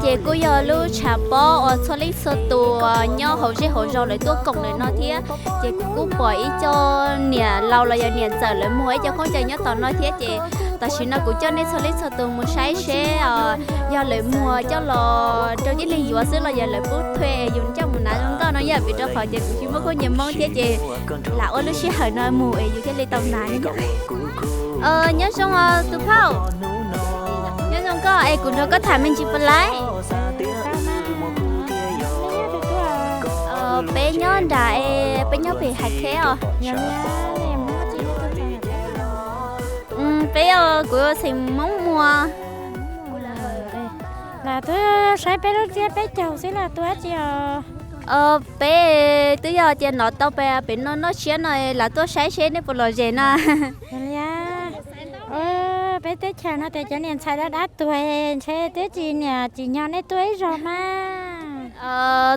Ces kuj yog lub tshav pob uas txhua leej txhua tus nyob hauv zej hauv zos lawv tuaj koom lawm no thiab. Ces kuv kuj pom ib co niam laus los yog niam ntxawm lawv muag ib co khaub ncaws nyob tom no thiab. Ces tam sim no kuv coj nej txhua leej txhua tus mus saib seb yog lawv muag coj los rau tib neeg yuav xwb los yog lawv pub thuê yus coj mus hnav zoo nkauj no yom, vim rau qhov ces kuv tsis muaj khaub ncaws Hmoob thiab ces lam ua lub sij hawm no mus es yus thiaj li tau hnav ne yom. Nyob zoo os tus phauj. Nyob zoo koj es kuv nrog koj tham me ntsis puas laib? Peb nyob nram es peb nyob pem Hais Kheb os. Peb, kuv xeem Hmoob Muas. Lam tuaj saib peb lub tsiab peb caug xwb los tuaj dab tsi os? Peb twb yog tias hnov tau pem no noj tsiab no lam tuaj saib seb nej puas lom zem na. Peb teb chaws no tias cov niam ntxhais dab dab tuag ntshe twb tsis niam tsis nyog nej tuaj ib zaug mas.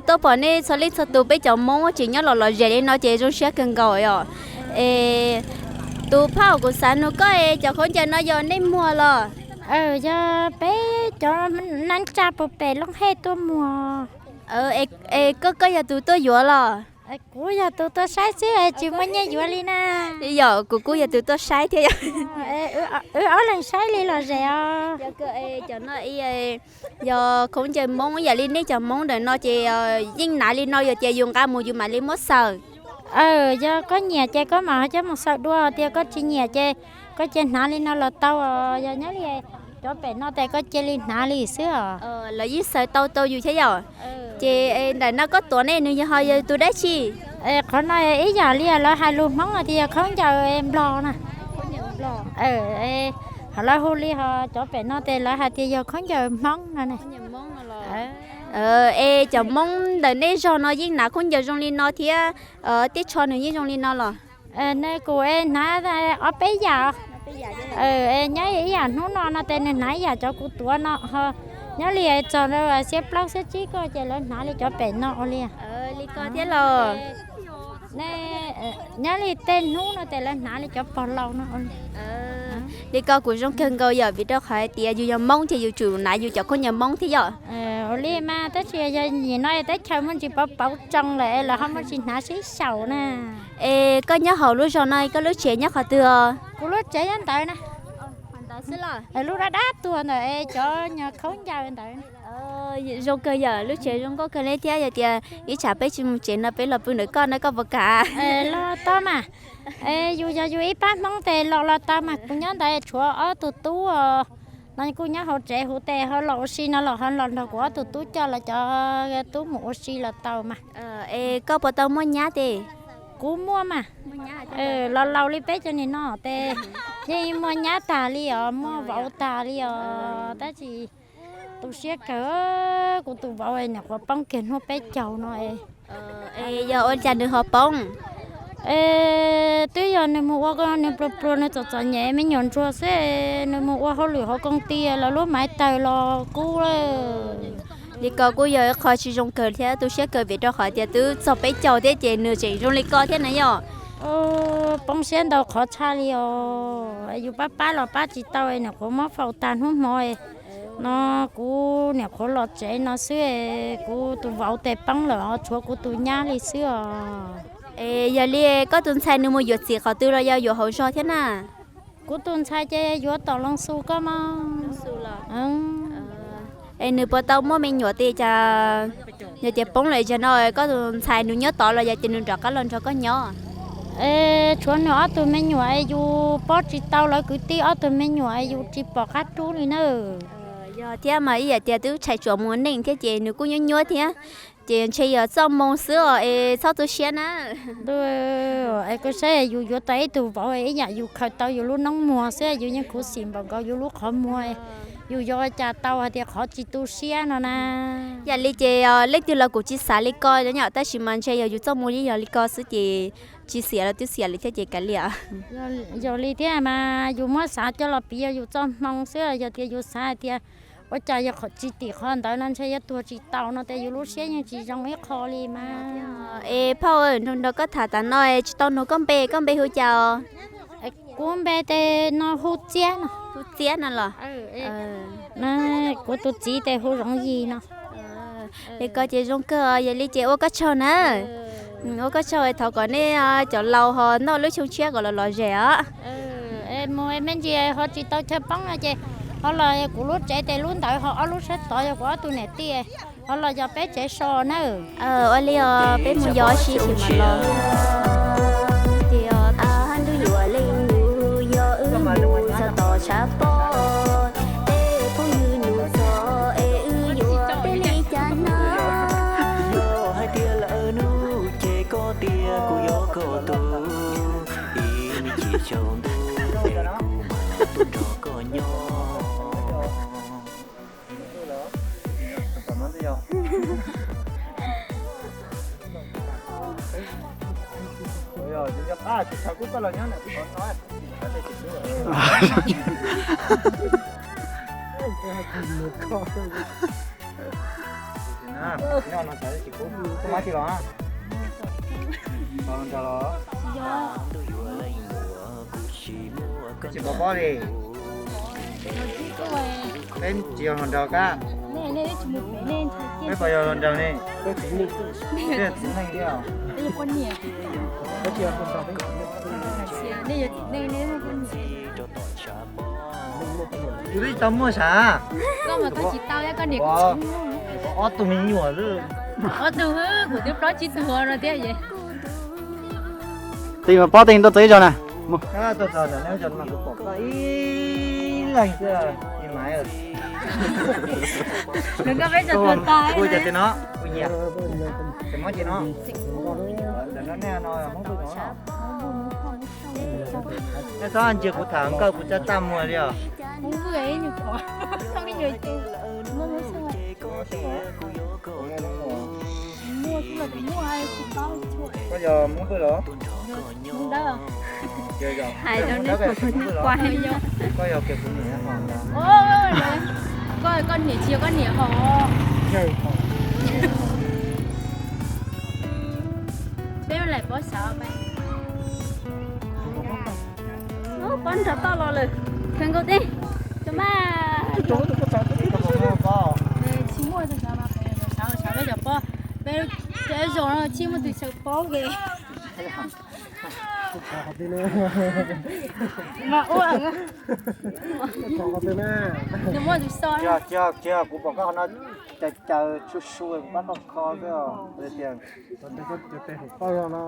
Tuaj pom nej txhua leej txhua tus peb cov Hmoob tseem nyob los lom zem li no ces zoo siab kawg nkaus os. Es tus phauj, kuv xav nug koj es cov khaub ncaws no yog nej muag los? Yog peb cov neej tsa puag pem Looj Hej tuaj muag. Es koj, koj yog tus tuaj yuav los? Kuv yog tus tuaj saib xwb tsis muaj nyiaj yuav li na. Yog kuv kuj yog tus tuaj saib thiab yog. Wb ob leeg saib li lom zem os. Cov no yog khaub ncaws Hmoob, yam li nej cov Hmoob ntawm no ces yeej hnav li no, yog tias yus nqa mus yus mam li muab xaws. Yog koj nyiam ces koj mam coj mus xaws dua, tias koj tsis nyiam ces koj cia hnav li no los tau os. Yog nyob li cov pem no ces koj cia li hnav li xwb os. Lawv yeej xaws tau tau yus thiab yom. Ces ntawm no koj tuav ne nws yog ho yog tus dab tsi? Qhov no ib yam li lawv hais lus Hmoob tias yog khaub ncaws Nplog na. Ho lawv hu li ho cov pem no ces lawv hais tias yog khaub ncaws Hmoob no ne. Es cov Hmoob ntawm nej zog no yeej hnav khaub ncaws zoo li no thiab, tej tsho nws yeej zoo li no los? Nws kuj hnav ob peb yam. Nyob ib yam hnub no no ces nws hnav ib yam cov kuv tuav no ho. Nyob li txog xiab plaub xiab tsib ko ces lawv hnav li cov pem no ua li. Li ko thiab los? Nyob li tej hnub no ces lawv hnav li cov pog laus no. Li ko kuj zoo kawg nkaus yom, vim rau qhov hais tias yus yog Hmoob ces yus tsum hnav yus cov khaub ncaws Hmoob thiab yom. Ua li mas tab sis yog nim no teb chaws muaj ntsis pauv pauv tsoo lawm es lawv ho muaj tsis hnav sib xyaum na. Es koj nyob hauv lub zos no koj lub tsev nyob qhov twg os? Kuv lub tsev nyob ntawd na. Lub dab dab tuag ntawd es cov nyuag khaub ncaws ntawd. Zoo kawg yom, lub tsev zoo nkauj kawg li thiab, yog tias ib tsam peb tsis mus tsev no peb los pw ntawm koj na koj puas kam? Los tau mas. Yus yog yus ib pab Hmoob ces los los tau mas, kuv nyob ntawd tshuav ob tug tub os. No kuj nyob hauv tsev huv tes ho los ua si no los ho los nrog kuv ob tug tub coj los cov tub mus ua si los tau mas. Es koj puas tau muaj nyab tes? Kuv muaj mas. Los laus li peb cov nim no tes yeej muaj nyab tag li os, muaj vauv tag li os, tab sis tu siab kawg, kuv tus vauv nyuam qhuav poob kiag hnub peb caug no. Yog ua cas nws ho poob? Es twb yog nws mus ua, nws pluag pluag nws txom txom nyem me nyuam ntsuag xwb, nws mus ua hauj lwm hauv koos ti lawv lub maiv tawg los kub lawm. Li ko kuj yog ib qho tsis zoo kawg thiab tu siab kawg vim rau qhov tias twb txog peb caug thiab ces nws tseem zoo li ko thiab na yom. Poob siab ntau qhov tshaj li os, yus pab pab los pab tsis tau, nyuam qhuav muab faus tag hnub hmo no kuv nyuam qhuav los tsev no xwb, kuv tus vauv tes poob lawm os, tshuav kuv tus nyab li xwb os. Es yog li koj tus ntxhais nws mus yuav txiv qhov twg los yog yuav hauv zos thiab na? Kuv tus ntxhais ces yuav tom Loo Xu koj mog. Es nws puas tau muaj me nyuam tes cas? Yog tias poob lawm zag no koj tus ntxhais nws nyob tod los yog tias nws rov qab los nrog koj nyob? Es tshuav nws ob tug me nyuam es yus pab tsis tau lawv kwv tij ob tug me nyuam es yus tsis pom qab rub li na. Yog thiab mas ib yam tias twb tshais tsuam mus neej thiab ces nws kuj nyuaj nyuaj thiab. Ces ntshe yog txoj moo xwb os es txhob tu siab na. Es koj saib yus yuav tau ib tug vauv ib yam yus khaws tau yus lub noob muag xwb, yus yeej khuv xim npaum nkaus yus lub qhov muag. Yus yuav ua cas tau hais tias qhov tsis tu siab no na. Yam li ces leej twg los kuv tsis xav li ko yom, tab sis mas ntshe yog yus txoj moo yeej yog li ko xwb ces tsis xiam los twb xiam li thiab ces kav liam. Yog li thiab mas yus muab xav coj los piv yog yus txoj moo xwb, yog tias yus xav hais tias ua cas yog qhov tsis tim qhov ntawd no ntshe yuav tuag tsis tau no ces yus lub siab yeej tsis zoo ib qho li mas. Es phauj, nrog koj tham tas no tsis tau nug koj npe, koj npe hu cas os? Kuv npe tes no hu Txiab no. Hu Txiab no los? Na, kuv tus txiv tes hu Zoov Yig no. Li ko ces zoo kawg, yog li ces ua koj tsaug na. Ua koj tsaug, thov kom nej cov laus ho noj lub xyoo tshiab kom los lom zem os. Mus me ntsis ho tsis tau chaw poob no ces ho los kuv lub tsev tes lub ntawd ho ob lub sab tod yog kuv ob tug niam tij, ho los yog peb tsev so na. Ua li os, peb mus yos ib si mam los. Tias ntuj yuav leej lub yog wb mus txog tom tshav pob, tej phooj ywg nug txog es wb yuav teb li cas no. Yog hais tias lawm hnub ces koj tias kuv yuav koj tus, ib chim xyaum ntuj es kuv mam tuaj nrog koj nyob. Tsis pom pob li. Peb tsis yog hluas nraug kab. Peb puas yog hluas nraug ne? Peb yog txiv neej thiab. Yus twb tsis tau muaj sav. Ob tug me nyuam xwb. Ob tug, kuv twb plaub tsib tug no thiab. Tig mas pob tig tuaj txog ib zaug na. Mus. Ib leeg xwb, ib maiv. Kuv cov tis no, kuv nyiam. Cov mob tis no. Ntawm no nej no Hmoob Vwj no. Nej txhob ntsia kuv tham nkauj kuv txaj txaj muag li os. Koj yog Hmoob Vwj los? Hais rau nej, koj yog kiag kuv niam hom ntag. Koj, koj niam tsis yog koj niam hom. Peb lam pob xav, pob nrog toj los lawm. Kawg nkaus tej, tus mas tsis muaj tus xav, xav peb cov pob, peb cov zoo no tsis muaj tus xav pob ke. Mas ua, nws muaj tus xav. Tsis yog, tsis yog, kuv pom koj qhov no caws caws su su kuv pab koj kho xwb os. Tias, koj no.